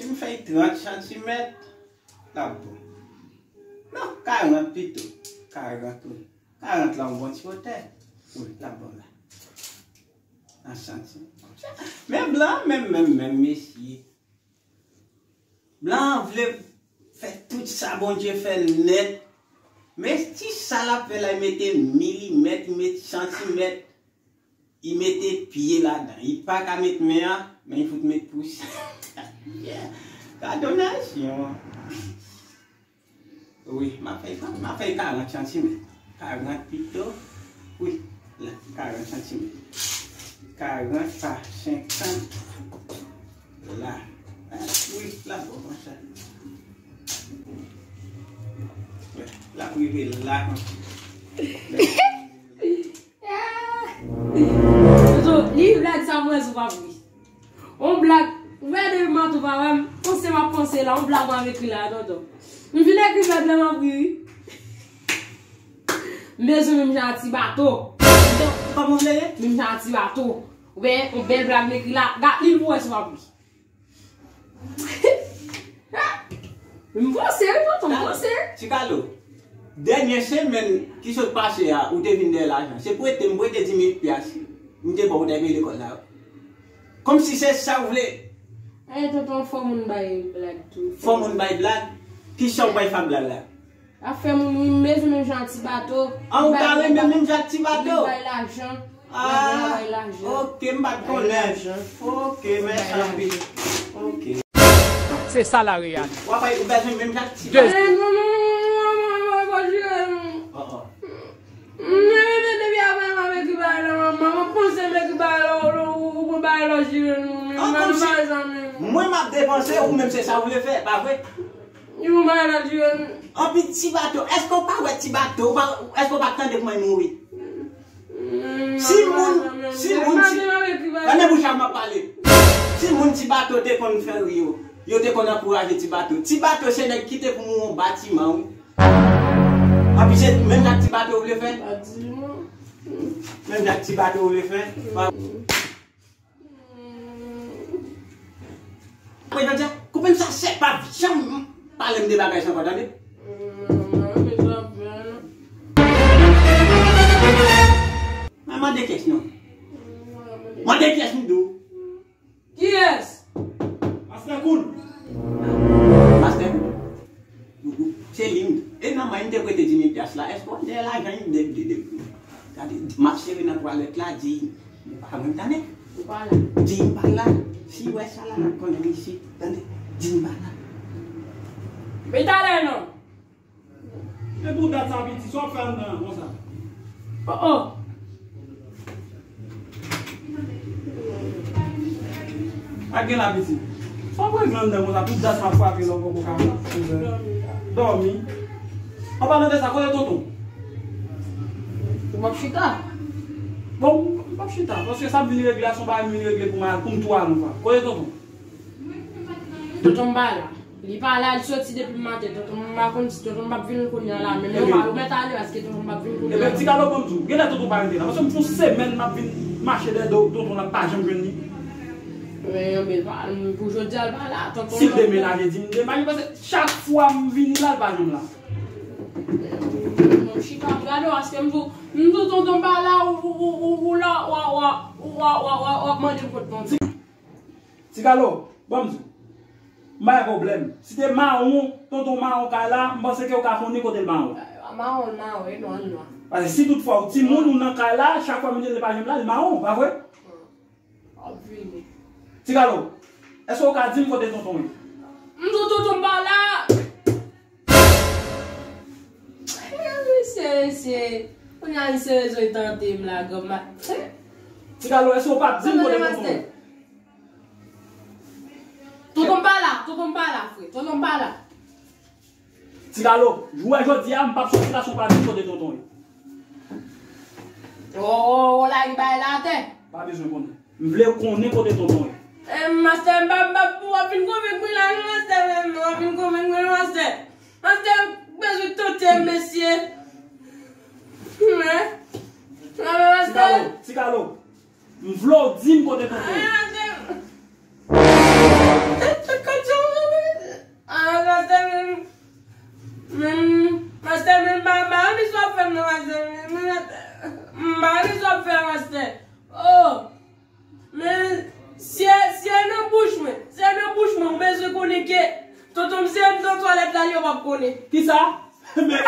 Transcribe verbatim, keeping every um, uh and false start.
Si m fè l trant santimèt, l ap bon. Non, karant pito. Karant, wi. Karant la yon bon ti wotè. Wi, l ap bon la. Nan santimèt. Men blan, menm, menm, menm, mesye. Blan an vle fè tout sa Bondye fè l nèt. Men ti sa l ap fè la, li mete milimèt, li mete santimèt, li mete pye ladan. Li pa ka met men an, men li fout met pousyè. Yeah. Sa donasyon. Wi, m ap fè, m ap fè karant santimèt. Karant pito. Wi, la, karant santimèt. Karant pa senkant. La. Ah, wi, la bon konsa. L ap rive la konsa. Tonton, li blag sa mwen sou pa pou li. On blag, ou wè depi maten ou pa wè m, panse m ap panse la, on blag mwen ap ekri la, tonton. M vin ekri blag la, m ap ri, wi. M bezwen menm jan a ti bato. Kòman w vle ye? Menm jan a ti bato. Ou wè, on bèl blag m ekri la, gad li pou wè si w ap ri. M panse, wi, tonton, m panse. Ti Kalo, dènye semèn ki sot pase a, ou te vin dèyè lajan. Se prete m prete dis mil pyas. M te ba w, ou te peye lekòl la. Kòmsi se sa w vle. Eh, tonton, fò moun bay blag tou. Fò moun bay blag? Ki sa w bay fè blag la? Afè moun, wi, m bezwen menm jan ti bato. Ah, ou ta renmen menm jan ti bato? Li bay lajan. Ah, ok, m pa t konnen. Ok, mèsi anpil. Ok. Se sa la reyalite. W ap bay, ou bezwen menm jan ti bato? Eh, non, non, non, non, non, non, non, non. Oh, oh. Mwen, mwen, mwen, depi apre m ap ekri bagay la, manman, mwen panse m ekri bagay la, ou, ou, ou, ou bagay la jire nou, men mwen, mwen pa zanmi. Mwen, m ap depanse, ou menm se sa ou vle fè, pa vre? Yon bagay la jire nou. Anpi ti bato, èske w pa wè ti bato, ou pa, èske w pa tande kòman l mouri? Si moun, si moun, ti, tande bouch a m ap pale. Si moun ti bato te konn fè ri yo, yo te konn ankouraje ti bato. Ti bato se nèg ki te pou mouri yon batiman, wi. Anpi se menm jan ak ti bato ou vle fè? Menm jan ak ti bato ou vle fè? Mwen, jodi a, koupe m sa sèk, pa janm pale m de bagay sa ankò, tande? Mwen mande kès non. Mande kès m di w. Kiyès? Master Cool. Master Cool. Se li m. E nan men m te prete dis mil pyas la. Èske w wè lajan m de, de, de, gade, m ap sere nan twalèt la, di, m pa mwen tande. Ou pa la. Di m pa la. Si w wè sa la, n ap konnen isit. Tande. Di m pa la. Men talè non. Men pou dat sa piti, sa w ap fè anndan an konsa? Oh, oh. Pa gen la piti. Sa w ap regle anndan konsa, pou dat sa ap frape la, w poko ka dòmi. An palan de sa, kote tonton? Ou p ap chita? Bon, m p ap chita, paske sa m vin regle a, se yon bagay m vin regle pou m al, pou m tou al yon fwa. Kote tonton? Tonton m pa la. Li pa la, li soti depi maten. Tonton m pa konn si tonton m p ap vin kounye a la menm. Ebyen, ou mèt ale paske tonton m p ap vin kounye a. Ebyen, ti Kalo, ban m di w, genlè tonton pa rete la. Paske m fè yon semèn m ap vin mache dèyè do tonton la, m pa janm jwenn li. Men, men, pa, pou jodi a, l pa la. Tonton si l demenaje, di m demenaje, paske chak fwa m vini la, l pa janm la. Mwen chita, m gade w, paske m di w, m di w tonton m pa la, ou, ou, ou, ou, ou la, w a, w a, w a, w a, w a, w ap mande m kot tonton. Ti Kalo, ban m di w. M pa gen pwoblèm. Si te mawon, tonton mawon kay la, m panse ke w ka konnen kote l mawon. Mawon, l mawon, e nwa, l nwa. Paske si toutfwa w timoun ou nan kay la, chak fwa m di l pa janm la, l mawon, pa vre? Ap vini. Ti Kalo, èske w ka di m kote tonton ye? M di w tonton m pa la. Mesye, mesye. Kounye a, mesye, rezon tante m la, granm ma-, Ti Kalo, èske w pa di m kote tonton ye? Tonton m pa la, tonton m pa la, frè. Tonton m pa la. Ti Kalo, jou wè jodi a, m p ap soti la san w pa di m kote tonton ye. O, o, o, lage bagay la atè. Pa bezwen konnen. M vle konnen kote tonton ye. Eh, mastè, m pa, m pa, w ap vin konvenk mwen la, non, mastè, men, w ap vin konvenk mwen, non, mastè. Mastè, m bezwen tante m, mesye. Men, men, mastè. Ti Kalo, Ti Kalo, m vle w di m kote tonton ye. Ay, mastè. Tèt, tèt, tèt, tèt, Twalèt la, yo p ap konnen. Kisa? Men,